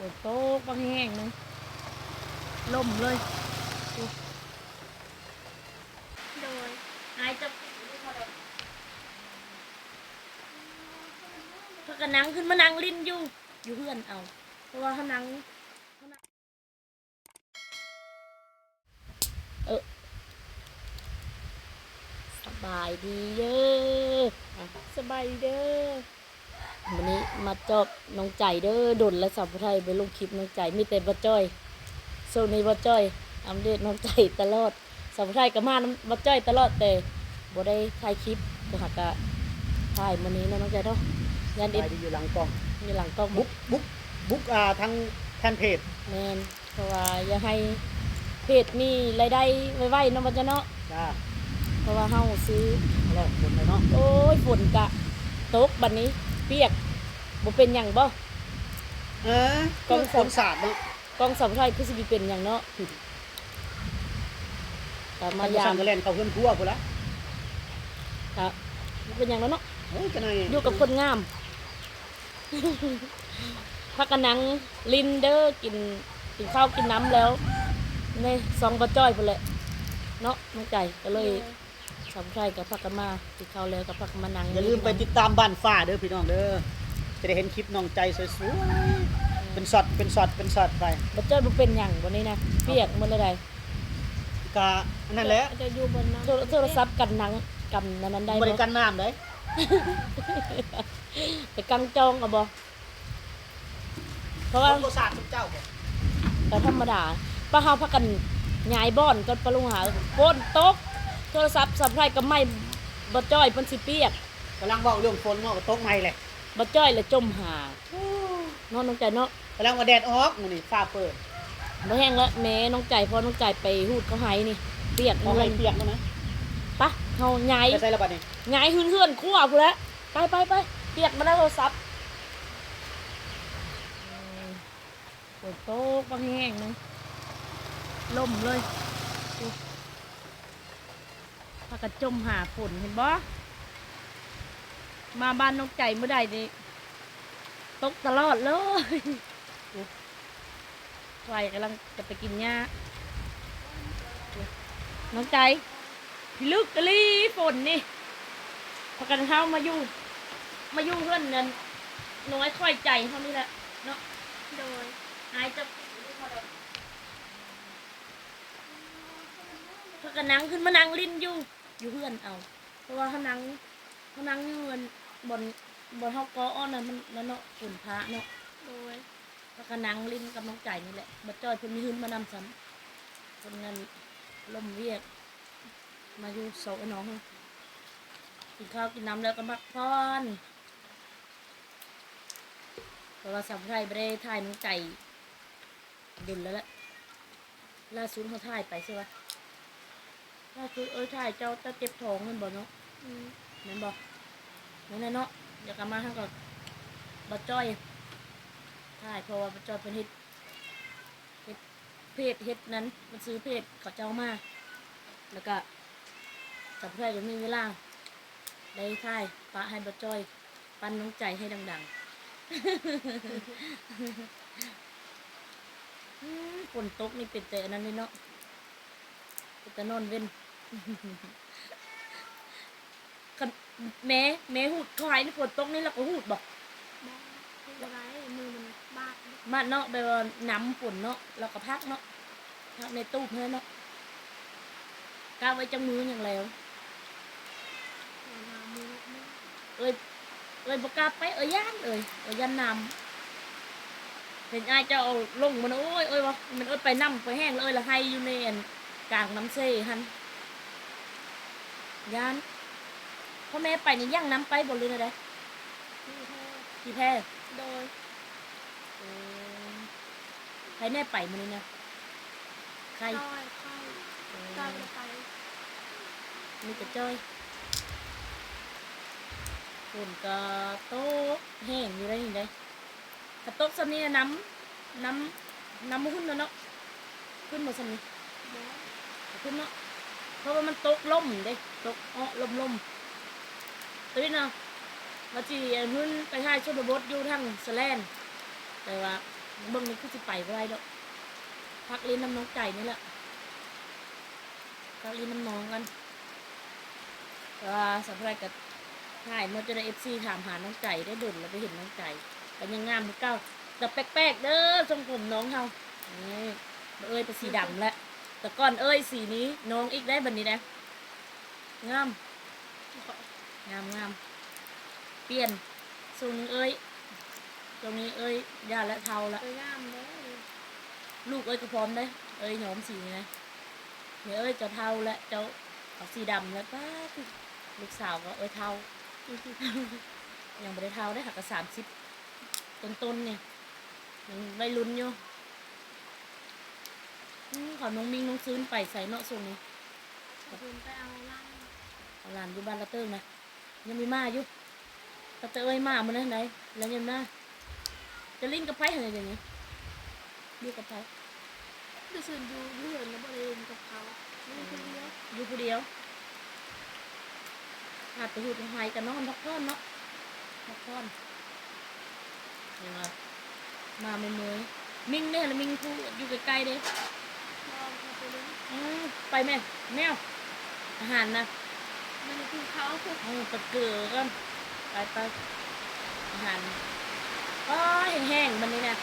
ຝົນຕົກບັກແຮງໜຶ່ງ ລົມເລີຍ. ໂດຍ ອາຍຈະ ພາກັນນັ່ງ ຂຶ້ນມານັ່ງຫຼິ້ນຢູ່ ຢູ່ເຮືອນເອົາ ເພາະວ່າເຮົານັ່ງ ເອີ ສະບາຍດີເດີ ອ່ະ ສະບາຍດີເດີ. ມື້ນີ້ມາຈອບນ້ອງໃຈເດີ ດົນແລ້ວສາວຜູ້ໄທບໍ່ໄດ້ລົງຄລິບນ້ອງໃຈ ມີແຕ່ບ່າວຈ້ອຍ. ຊ່ວງນີ້ບ່າວຈ້ອຍອັບເດດນ້ອງໃຈຕະຫຼອດ. ສາວຜູ້ໄທກໍມານຳບ່າວຈ້ອຍຕະຫຼອດ ແຕ່ບໍ່ໄດ້ຖ່າຍຄລິບ ກໍຫາກະຖ່າຍມື້ນີ້ເນາະນ້ອງໃຈເນາະ. ຢ້ານເອັຟ ຢູ່ຫຼັງກ້ອງ ຢູ່ຫຼັງກ້ອງ ບຸກ ບຸກ ບຸກ ອ່າ ທາງແຟນເພຈ. ແມ່ນ ເພາະວ່າຢາກໃຫ້ເພຈມີລາຍໄດ້ໄວໆເນາະ ບ່າວຈ້ອຍເນາະ. ຈ້າ ເພາະວ່າເຮົາຊື້ ແລ້ວຝົນເນາະ. ໂອ້ຍ ຝົນກະຕົກ ບັດນີ້ປຽກ ບໍ່ເປັນຫຍັງບໍ່? ເອີ ກອງ ກອງສາດເນາະ ກອງສາວໄທຄືຊິບໍ່ເປັນຫຍັງເນາະ. ກໍມາຢາມ ກໍແລ່ນເຂົ້າເຮືອນຄົວພຸ້ນລະ ກໍບໍ່ເປັນຫຍັງແລ້ວເນາະ. ໂອ້ຍ ຈະໜ້ອຍ ຢູ່ກັບຄົນງາມ ພາກັນນັ່ງຫຼິ້ນເດີ ກິນ ກິນເຂົ້າກິນນ້ຳແລ້ວ ໃນຊ່ອງບ່າວຈ້ອຍພຸ້ນແຫຼະເນາະ ນ້ອງໃຈ. ກໍເລີຍ ໂດຍ ສາວຜູ້ໄທກໍພາກັນມາ ກິນເຂົ້າແລ້ວກໍພາກັນມານັ່ງ. ຢ່າລືມໄປຕິດຕາມບ້ານຟ້າເດີພີ່ນ້ອງເດີ ຈະໄດ້ເຫັນຄລິບນ້ອງໃຈສວຍໆ ເປັນຊັອດ ເປັນຊັອດ ເປັນຊັອດໄປ. ບ່າວຈ້ອຍບໍ່ເປັນຫຍັງ ບັດນີ້ນະ ປຽກໝົດແລ້ວໃດ. ກະອັນນັ້ນແຫຼະ ຈະ ຈະຢູ່ບ່ອນນັ້ນ ໂທ ໂທລະສັບກັນນ້ຳ ກັນອັນນັ້ນໄດ້ບໍ່? ບໍ່ໄດ້ກັນນ້ຳໃດ ໄປກາງຈອງເອົາບໍ່? ເພາະວ່າ ຄົນບໍ່ສາດຊຸມເຈົ້າບໍ່? ກໍທຳມະດາ ປ້າເຮົາພາກັນຍ້າຍບ່ອນກ່ອນ ປ້າລຸງຫາ. ຝົນຕົກ ໂທລະສັບສາວຜູ້ໄທກໍໄໝ້ ບ່າວຈ້ອຍເພິ່ນຊິປຽກ. ກຳລັງເວົ້າເລື່ອງຝົນເນາະ ກໍຕົກໃໝ່ແຫຼະ ບ່າວຈ້ອຍລະຈົມຫາ ໂອ້ ເນາະ ນ້ອງໃຈເນາະ. ກຳລັງວ່າແດດອອກມື້ນີ້ ຟ້າເປີດ ບໍ່ແຮງລະແມ່ນ້ອງໃຈ ເພາະນ້ອງໃຈໄປຮູດເຂົ້າໄຮ່ນີ້ ປຽກ ເຂົ້າໄຮ່ປຽກແລ້ວນະ. ປະ ເຮົາຍ້າຍ ໄປໃສລະບັດນີ້? ຍ້າຍເຮືອນ ເຮືອນຄົວພຸ້ນແຫຼະ. ໄປ ໄປ ໄປ ປຽກໝົດແລ້ວໂທລະສັບ. ໂອ້ຍ ຝົນຕົກບັກແຮງໜຶ່ງ ລົມເລີຍ. ໂອ້ ພາກັນຈົມຫາຝົນ ເຫັນບໍ່? ມາບ້ານນ້ອງໃຈມື້ໃດນີ້ ຕົກຕະຫຼອດເລີຍ. ໂອ້ ຄວາຍກຳລັງຈະໄປກິນຫຍ້າ. ນ້ອງໃຈ ພິລຶກອີ່ຫຼີຝົນນີ້ ພາກັນເຮົາມາຢູ່ ມາຢູ່ເຮືອນນັ້ນ ນ້ອຍຂ້ອຍໃຈເຮົານີ້ແຫຼະເນາະ. ໂດຍ ອາຍຈະ ພາກັນນັ່ງ ຂຶ້ນມານັ່ງຫຼິ້ນຢູ່ ຢູ່ເຮືອນເອົາ ເພາະວ່າເຮົານັ່ງ ເຮົານັ່ງຢູ່ອັນ ບ່ອນ ບ່ອນເຮົາເກາະເອົານັ້ນ ມັນນັ້ນເນາະ ຝົນຟ້າເນາະ. ໂດຍ ແລ້ວກໍນັ່ງຫຼິ້ນກັບນ້ອງໃຈນີ້ແຫຼະ. ບ່າວຈ້ອຍເພິ່ນມີຫື່ນມານຳຊ້ຳ ເພິ່ນນັ້ນລົມວຽກ ມາຢູ່ສອງເອື້ອຍນ້ອງ ກິນເຂົ້າກິນນ້ຳແລ້ວກໍພັກຜ່ອນ ເພາະວ່າສາວຜູ້ໄທບໍ່ໄດ້ຖ່າຍນ້ອງໃຈດົນແລ້ວແຫຼະ. ລ່າສຸດເຮົາຖ່າຍໄປໃຊ່ວະ? ລ່າສຸດເອີຍ ຖ່າຍເຈົ້າ ເຈົ້າເຈັບທ້ອງແມ່ນບໍ່ເນາະ? ອືມ ແມ່ນບໍ່? ນັ້ນແຫຼະເນາະ. ຢາກກັບມາ ເຮົາກໍ ບ່າວຈ້ອຍຖ່າຍ ເພາະວ່າບ່າວຈ້ອຍເພິ່ນເຮັດ ເຮັດເພຈ ເຮັດນັ້ນ ມັນຊື້ເພຈເຂົາເຈົ້າມາ ແລ້ວກະສາວຜູ້ໄທບໍ່ມີເວລາ ໄດ້ຖ່າຍປະໃຫ້ບ່າວຈ້ອຍ ປັ້ນນ້ອງໃຈໃຫ້ດັງໆ. ອືມ ຝົນຕົກນີ້ເປັນແຕ່ອັນນັ້ນເດ້ເນາະ ເປັນຕານອນເວັນ. ຄັນແມ່ ແມ່ຫູດເຂົ້າໄຮ່ນີ້ ຝົນຕົກນີ້ລາວກໍຫູດບໍ່? ບໍ່ ຫູດບໍ່ໄດ້ ມືມັນບາດ. ບາດເນາະ ແບບວ່ານ້ຳຝົນເນາະ ລາວກໍພັກເນາະ ພັກໃນຕູບຫັ້ນແຫຼະເນາະ. ກະໄວ້ຈັກມື້ຍັງແລ້ວ? ເອີຍ ເອີຍບໍ່ກ້າໄປ ເອີຍຢ້ານ ເອີຍ ເອີຍຢ້ານນ້ຳ. ເຫັນອ້າຍເຈົ້າເອົາລົງມານະ ໂອ້ຍ ເອີຍວ່າ ແມ່ນເອີຍໄປນ້ຳໄປແຫ້ງ ເອີຍລະໄຮ່ຢູ່ໃນອັນກາງນ້ຳເຊຫັ້ນ ຢ້ານ. ພໍ່ແມ່ໄປນີ້ຍ່າງນຳໄປບໍ່ ຫຼືແນວໃດ? ຂີ່ແພ ຂີ່ແພ. ໂດຍ ເອີ ໃຜແນ່ໄປມື້ນີ້ນະ? ໃຄ ຈ້ອຍ ຂ້ອຍ ເອີ ຈ້ອຍບໍ່ໄດ້ໄປ ມີແຕ່ຈ້ອຍ. ຝົນກໍຕົກແຮງຢູ່ໄດ໋ນີ້ໄດ໋ ຖ້າຕົກຊ່ຳນີ້ນະ ນ້ຳ ນ້ຳ ນ້ຳບໍ່ຂຶ້ນແລ້ວເນາະ. ຂຶ້ນບໍ່ຊ່ຳນີ້? ບໍ່ ບໍ່ຂຶ້ນເນາະ ເພາະວ່າມັນຕົກລົມເດ້ ຕົກເອາະລົມໆ. ຕະວິນນະ ວ່າຊິຫື່ນໄປຖ່າຍຊົນນະບົດຢູ່ທາງສະແລນ ແຕ່ວ່າ ເບິ່ງນີ້ຄືຊິໄປບໍ່ໄດ້ດອກ ພັກຫຼິ້ນນຳນ້ອງໃຈນີ້ແຫຼະ ພັກຫຼິ້ນນຳນ້ອງກັນ. ແຕ່ວ່າສາວຜູ້ໄດ້ກໍຖ່າຍເມື່ອ ຈົນໄດ້ເອັຟຊີຖາມຫານ້ອງໃຈ ໄດ້ດົນແລ້ວບໍ່ເຫັນນ້ອງໃຈ ກໍຍັງງາມຄືເກົ່າ. ແຕ່ແປກໆເດີ ຊົງຜົມນ້ອງເຮົາ ນີ້ ເອີຍໄປສີດຳແລ້ວ ແຕ່ກ່ອນເອີຍສີນີ້ ນ້ອງອີກໄດ໋ ບັດນີ້ໄດ໋ ງາມ ງາມໆ ປ່ຽນ. ຊ່ວງນີ້ເອີຍ ຊ່ວງນີ້ເອີຍຢ່າແລ້ວ ເຖົ້າແລ້ວ ເອີຍງາມເດ້ ລູກເອີຍກໍພ້ອມເດ້ ເອີຍຍ້ອມສີນີ້ນະ. ແມ່ເອີຍ ເຈົ້າເຖົ້າແລ້ວ ເຈົ້າເອົາສີດຳແລ້ວ ປາດ ລູກສາວກໍເອີຍເຖົ້າ ຍັງບໍ່ໄດ້ເຖົ້າເດ້ ຫາກະສາມສິບຕົ້ນໆນີ້ ຍັງໄວລຸ້ນຢູ່. ອືມ ຂອງນ້ອງມິ່ງນ້ອງຊືນໄປໃສເນາະຊ່ວງນີ້? ຊືນໄປເອົາຫຼານ ເອົາຫຼານຢູ່ບ້ານລະເຕີງນະ. ຍັງມີມາຢູ່ ຕັ້ງແຕ່ເອີຍມາມື້ນັ້ນໃດ ແລ້ວຍັງມາ. ຈະຫຼິ້ນກັບໃຜຫັ້ນດຽວນີ້? ຢູ່ກັບໃຜ? ແຕ່ຊືນຢູ່ ຢູ່ເຮືອນແລ້ວບໍ່ໄດ້ຫຼິ້ນກັບເຂົາ ຢູ່ຜູ້ດຽວ ຢູ່ຜູ້ດຽວ. ຫາແຕ່ເຮັດໄຮ່ກໍນອນພັກຜ່ອນເນາະ ພັກຜ່ອນ. ຍັງວ່າມາເມື່ອຍໆ. ມິ່ງເດ້ ລະມິ່ງຜູ້ຢູ່ໃກ້ໆເດ້? ບໍ່ ບໍ່ໄປຫຼິ້ນ. ອືມ ໄປແມ່ ແມວ ອາຫານນະ ມັນກິນເຂົ້າ. ເອີ ໄປເກີກ່ອນ ໄປໆ ອາຫານ. ໂອ້ຍ ແຫ້ງໆ ບັດນີ້ນະ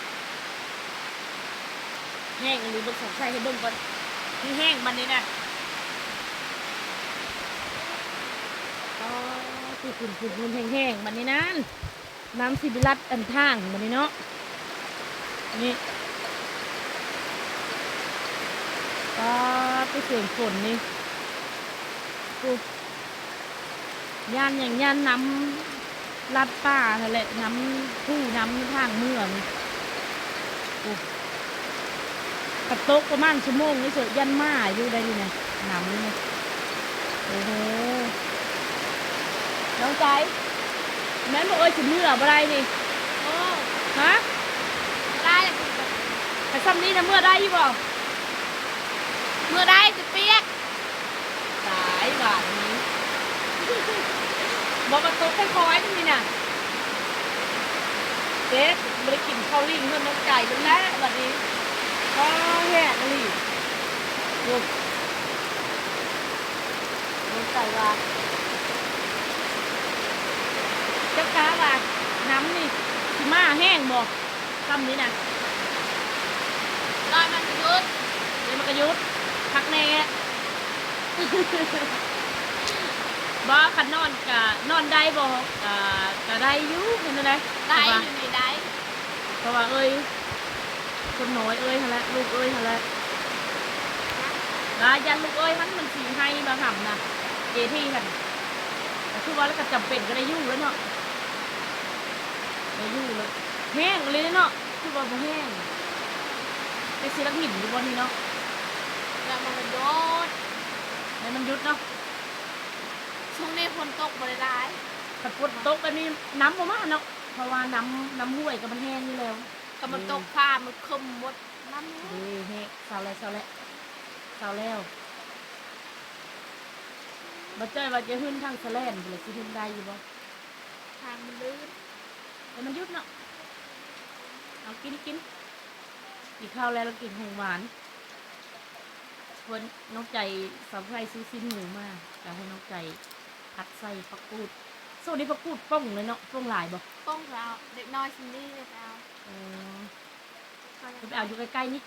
ແຫ້ງອີ່ຫຼີ. ເບິ່ງ ສອງໃສ່ໃຫ້ເບິ່ງກ່ອນ ແຫ້ງໆ ບັດນີ້ນະ. ອໍ ພຸ້ນໆ ແຫ້ງໆ ບັດນີ້ນັ້ນ. ນ້ຳຊິໄປລັດອັນທາງບັດນີ້ເນາະ ນີ້. ປາດ ໄປເສງຝົນນີ້ ໂອ້ ຢ້ານຫຍັງ ຢ້ານນ້ຳລັດປ່າຫັ້ນແຫຼະ ນ້ຳຜູ້ນ້ຳທາງເມືອນີ້. ໂອ້ ກະຕົກປະມານຊົ່ວໂມງນີ້ເສີ ຢ້ານໝ້າຢູ່ໄດ໋ນີ້ນະ ນ້ຳນີ້ນະ. ໂອ້ໂຫ ນ້ອງໃຈ ແມ່ນບໍ່ເອີຍ ຊິເມືອບໍ່ໄດ້ນີ້? ໂອ້ ຮະ ບໍ່ໄດ້ ຄັນຊ່ຳນີ້ນະ ເມືອໄດ້ຢູ່ບໍ່? ເມືອໄດ້ ແຕ່ປຽກ. ຕາຍບາດນີ້ ບໍ່ມາຕົກຄ່ອຍໆນີ້ນະ ເຈັບ ບໍ່ໄດ້ກິນເຂົ້າລິ້ງເຮືອນນ້ອງໃຈເພິ່ນແລ້ວບາດນີ້. ອໍ ແຮງອີ່ຫຼີ ໂອ້ ນ້ອງໃຈວ່າ ເຈົ້າກະວ່ານ້ຳນີ້ຊິມາແຮງບໍ່? ຊ່ຳນີ້ນະ ດອຍມັນກໍຢຸດ ດອຍມັນກໍຢຸດ ຄັກແນ່. ບໍ່ ຄັນນອນກະນອນໄດ້ບໍ່? ກະ ກະໄດ້ຢູ່ ເຮັດແນວໃດ? ໄດ້ ຢູ່ນີ້ໄດ້ ເພາະວ່າເອີຍ ຄົນນ້ອຍເອີຍຫັ້ນແຫຼະ ລູກເອີຍຫັ້ນແຫຼະ ລະຢ້ານລູກເອີຍຫັ້ນ ມັນຊິໃຫ້ບາງຫຳນະ ເອທີຫັ້ນ ກະຄືວ່າແລ້ວ ກະຈຳເປັນກະໄດ້ຢູ່ແລ້ວເນາະ ໄດ້ຢູ່ແລ້ວ. ແຮງອີ່ຫຼີເນາະ ຄືວ່າບໍ່ແຮງ ແຕ່ຊິລັກໜິ່ງຢູ່ບ່ອນນີ້ເນາະ ແລ້ວມັນກໍຢຸດ ແລ້ວມັນຢຸດເນາະ. ຊ່ວງນີ້ຝົນຕົກບໍ່ໄດ້ຫຼາຍ ຄັນຝົນຕົກແບບນີ້ນ້ຳບໍ່ມາເນາະ ເພາະວ່ານ້ຳ ນ້ຳຫ້ວຍກໍມັນແຫ້ງຢູ່ແລ້ວ ກໍມັນຕົກຟ້າ ມັນເຄີມໝົດນ້ຳ. ເດ້ ແຮງ ເຊົາແລ້ວ ເຊົາແລ້ວ ເຊົາແລ້ວ. ບໍ່ຈ້ອຍວ່າຈະຫຶ້ນທາງສະແລນພຸ້ນລະ ຊິຫຶ້ນໄດ້ຢູ່ບໍ່? ທາງມັນລື່ນ ແຕ່ມັນຢຸດເນາະ. ເອົາ ກິນ ກິນ ກິນເຂົ້າແລ້ວ ລະກິນຂອງຫວານ. ເພິ່ນ ນ້ອງໃຈ ສາວໄພຊື້ຊີ້ນໝູມາ ກະໃຫ້ນ້ອງໃຈຜັດໃສ່ຜັກກູດ. ຊ່ວງນີ້ຜັກກູດປົ່ງເລີຍເນາະ ປົ່ງຫຼາຍບໍ່? ປົ່ງແລ້ວ ເດັກນ້ອຍຊິນີ້ເຮັດເອົາ. ອໍ ເພິ່ນໄປເອົາຢູ່ໃກ້ໆນີ້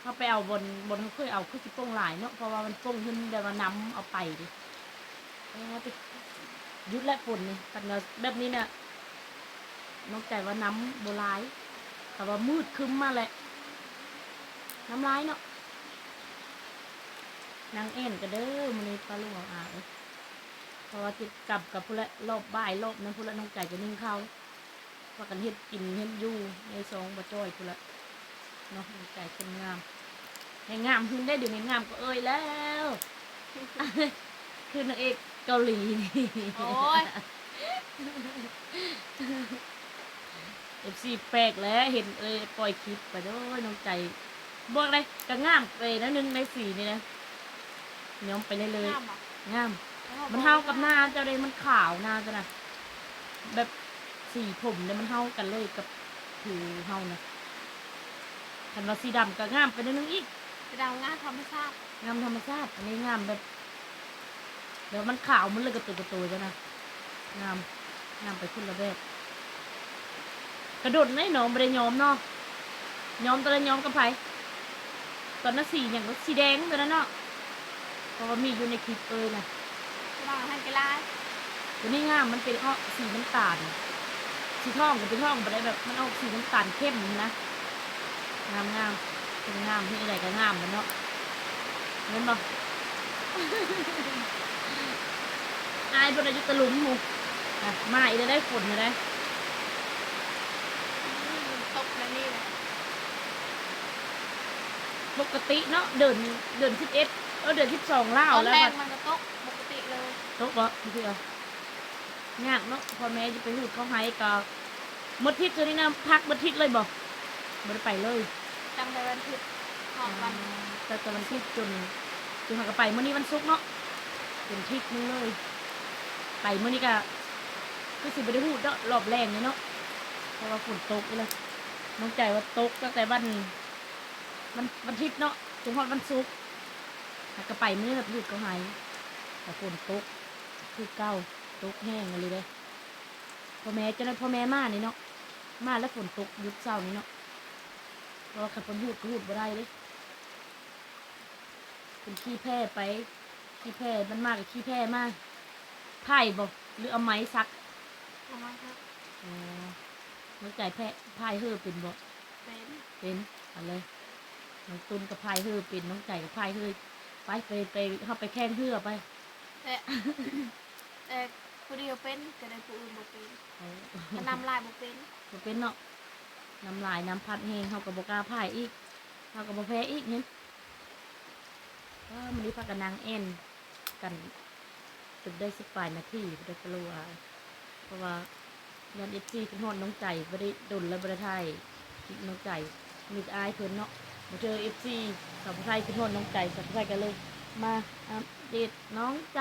ເຮົາໄປເອົາບ່ອນ ບ່ອນເຮົາເຄີຍເອົາ ຄືຊິປົ່ງຫຼາຍເນາະ ເພາະວ່າມັນປົ່ງຂຶ້ນແບບວ່ານ້ຳເອົາໄປເດ້. ເອີ ຢຸດແລ້ວຝົນນີ້ ຄັນວ່າແບບນີ້ນະ ນ້ອງໃຈວ່ານ້ຳບໍ່ຫຼາຍ ແຕ່ວ່າມືດຄຶ້ມມາແລ້ວ ນ້ຳຫຼາຍເນາະ. ນັ່ງແອ່ນກັນເດີ ມື້ນີ້ປ້າລຸງອາເອີຍ ເພາະວ່າຊິກັບກັບພຸ້ນແຫຼະ ຮອບບ່າຍຮອບນັ້ນພຸ້ນແຫຼະ ນ້ອງໃຈກໍໜຶ້ງເຂົ້າ. ພາກັນເຮັດກິນເຮັດຢູ່ໃນຊ່ອງບໍ່ຈ່ອຍພຸ້ນລະເນາະ. ນ້ອງໃຈຄົນງາມ ແຮ່ງງາມຂຶ້ນເດ້ ດຽວນີ້ງາມກວ່າເອີຍແລ້ວ ຄືນາງເອກເກົາຫຼີ. ໂອ້ຍ ເອັຟຊີແປກແຫຼະ ເຫັນເອີຍປ່ອຍຄລິບໄປ. ໂອ້ຍ ນ້ອງໃຈ ບອກເດ້ ກະງາມໄປແນວໜຶ່ງໃນສີນີ້ນະ ຍ້ອມໄປເລື້ອຍໆ. ງາມບໍ່? ງາມ. ມັນເຮົາກັບໜ້າເຈົ້າເດ້ ມັນຂາວໜ້າເຈົ້ານະ ແບບສີຜົມເດ້ ມັນເຮົາກັນເລີຍກັບ ຜິວເຮົານະ. ຄັນວ່າສີດຳກໍງາມໄປໜ້ອຍໜຶ່ງອີກ. ສີດຳງາມທຳມະຊາດ. ງາມທຳມະຊາດ. ອັນນີ້ງາມແບບ ແບບມັນຂາວໝົດເລີຍ ກະຕຸກກະໂຕຍເຈົ້ານະ. ງາມ ງາມໄປຄົນລະແບບ. ກະດົນເດ້ນ້ອງບໍ່ໄດ້ຍ້ອມເນາະ. ຍ້ອມຕອນນັ້ນຍ້ອມກັບໃຜ? ຕອນນັ້ນສີຫຍັງ? ສີແດງຕອນນັ້ນເນາະ. ເພາະວ່າມີຢູ່ໃນຄລິບເອີຍນະ. ຕົວນັ້ນຫັ້ນກໍຫຼາຍ. ຕົວນີ້ງາມ ມັນເປັນອອກສີນ້ຳຕານ. ສີທອງກໍເປັນທອງບໍ່ໄດ້ແບບ ມັນອອກສີນ້ຳຕານເຂັ້ມຫັ້ນນະ. ງາມໆ ເພິ່ນງາມ ເຮັດຈັ່ງໃດກໍງາມແຫຼະເນາະ ແມ່ນບໍ່? ອາຍເພິ່ນອາຍຸຕະລຸມພຸ້ນ. ອ່ະ ມາອີກແລ້ວເດ້ ຝົນນະເດ້. ອືມ ມັນຕົກແນວນີ້ແຫຼະ. ປົກກະຕິເນາະ ເດືອນ ເດືອນສິບເອັດ ເອີ ເດືອນສິບສອງລາວແລ້ວ. ຕອນແລງມັນກໍຕົກປົກກະຕິເລີຍ. ຕົກບໍ່? ບໍ່ຄື ຍາກເນາະ ພໍ່ແມ່ຈະໄປຫູດເຂົ້າໄຮ່ກໍ ໝົດທິດເທື່ອນີ້ນະ ພັກເບິດທິດເລີຍບໍ່? ບໍ່ໄດ້ໄປເລີຍ. ຕັ້ງແຕ່ວັນທິດຮອດວັນ ຕັ້ງແຕ່ວັນທິດຈົນ ຈົນຫາກະໄປມື້ນີ້ວັນສຸກເນາະ ເປັນທິດໜຶ່ງເລີຍ. ໄປມື້ນີ້ກະຄືຊິບໍ່ໄດ້ຫູດເນາະ ຮອບແລງນີ້ເນາະ ເພາະວ່າຝົນຕົກອີກແລ້ວ. ນ້ອງໃຈວ່າຕົກຕັ້ງແຕ່ວັນ ວັນ ວັນທິດເນາະ ຈົນຮອດວັນສຸກ ຫາກະໄປມື້ນີ້ລະໄປຫູດເຂົ້າໄຮ່ ແຕ່ຝົນຕົກຄືເກົ່າ ຕົກແຮງອີ່ຫຼີເດ້. ພໍ່ແມ່ ເຈົ້ານັ້ນພໍ່ແມ່ມານີ້ເນາະ ມາແລ້ວຝົນຕົກຢຸດເຊົ້ານີ້ເນາະ ເພາະວ່າຄັນເພິ່ນຫູດກໍຫູດບໍ່ໄດ້ເດ້. ເພິ່ນຂີ່ແພໄປ ຂີ່ແພມັນມາກໍຂີ່ແພມາ. ພາຍບໍ່ ຫຼືເອົາໄມ້ສັກ? ເອົາໄມ້ສັກ. ອໍ ນ້ອງໃຈແພ ພາຍເຫີເປັນບໍ່? ເປັນ ເປັນ. ເອົາເລີຍ ນ້ອງຕຸນກໍພາຍເຫີເປັນ ນ້ອງໃຈກໍພາຍເຫີ. ໄປ ໄປ ໄປ ເຮົາໄປແຂ່ງເຮືອໄປ. ແຕ່ ແຕ່ຜູ້ດຽວເປັນ ແຕ່ໃດຜູ້ອື່ນບໍ່ເປັນ. ໂອ້ ຄັນນ້ຳຫຼາຍບໍ່ເປັນ. ບໍ່ເປັນເນາະ ນ້ຳຫຼາຍນ້ຳພັດແຮງ ເຮົາກໍບໍ່ກ້າພາຍອີກ ເຮົາກໍບໍ່ແພອີກຫັ້ນ. ເອີ ມື້ນີ້ພາກັນນັ່ງແອ່ນກັນຈົນໄດ້ສິບປາຍນາທີ ບໍ່ໄດ້ກະໂລອາຍ ເພາະວ່າ ຢ້ານເອັຟຊີຄິດຮອດນ້ອງໃຈ ບໍ່ໄດ້ດົນແລ້ວບໍ່ໄດ້ຖ່າຍຄລິບນ້ອງໃຈ ມີແຕ່ອ້າຍເພິ່ນເນາະ. ມາເຈີເອັຟຊີສາວຜູ້ໄທຄິດຮອດນ້ອງໃຈ ສາວຜູ້ໄທກໍເລີຍມາອັບເດດນ້ອງໃຈ.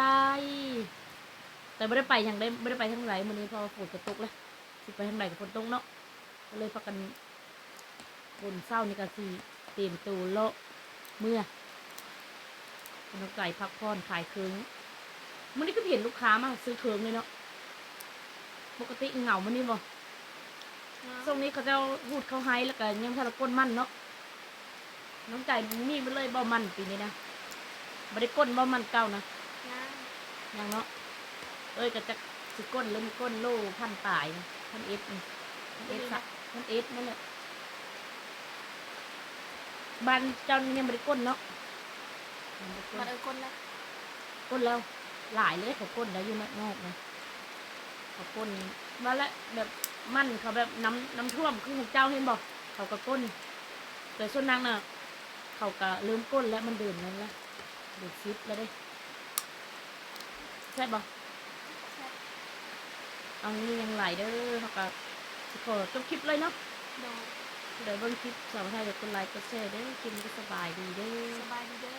ແຕ່ບໍ່ໄດ້ໄປທາງໃດ ບໍ່ໄດ້ໄປທາງໃດມື້ນີ້ ເພາະວ່າຝົນກໍຕົກແລ້ວ ຊິໄປທາງໃດກໍຝົນຕົກເນາະ ກໍເລີຍພາກັນ ຝົນເຊົ້ານີ້ກໍຊິຕຽມໂຕເລາະເມືອ ນ້ອງໃຈພັກຜ່ອນຂາຍເຄື່ອງ. ມື້ນີ້ຄືເຫັນລູກຄ້າມາຊື້ເຄື່ອງເລີຍເນາະ ປົກກະຕິເຫງົາມື້ນີ້ບໍ່? ເຫງົາ. ຊ່ວງນີ້ເຂົາເຈົ້າຫູດເຂົ້າໄຮ່ ແລ້ວກໍຍັງບໍ່ທັນໄດ້ກົ້ນມັນເນາະ. ນ້ອງໃຈມີເບິດເລີຍບໍ່ມັນປີນີ້ນະ? ບໍ່ໄດ້ກົ້ນບໍ່ມັນເກົ່ານະ? ຍັງ ຍັງເນາະ. ເອີຍ ກໍຈັກຊິກົ້ນຫຼືບໍ່ກົ້ນ ໂລພັນປາຍນະ ພັນເອັດນີ້ ພັນເອັດ ພັນເອັດນັ້ນແຫຼະ. ບ້ານເຈົ້ານີ້ຍັງບໍ່ໄດ້ກົ້ນເນາະ? ຍັງບໍ່ໄດ້ກົ້ນ. ບ້ານເອີຍກົ້ນແລ້ວ ກົ້ນແລ້ວ ຫຼາຍເລີຍ ເຂົາກົ້ນໄດ້ຢູ່ນອກນະ ເຂົາກົ້ນວ່າແຫຼະ ແບບມັນເຂົາແບບນ້ຳ ນ້ຳຖ້ວມຄືຂອງເຈົ້າເຫັນບໍ່ ເຂົາກໍກົ້ນ. ແຕ່ສ່ວນນາງນະ ເຂົາກໍເລີ່ມກົ້ນແລ້ວ ມັນເດືອນນັ້ນລະ ເດືອນສິບແລ້ວເດ້. ແຊບບໍ່? ແຊບ. ເອົາ ນີ້ຍັງຫຼາຍເດີ ເຮົາກໍຊິຂໍຈົບຄລິບເລີຍເນາະ. ໂດຍ. ຜູ້ໃດເບິ່ງຄລິບສາວໄທກໍກົດໄລກົດແຊເດີ. ຄລິບນີ້ກໍສະບາຍດີເດີ. ສະບາຍດີເດີ.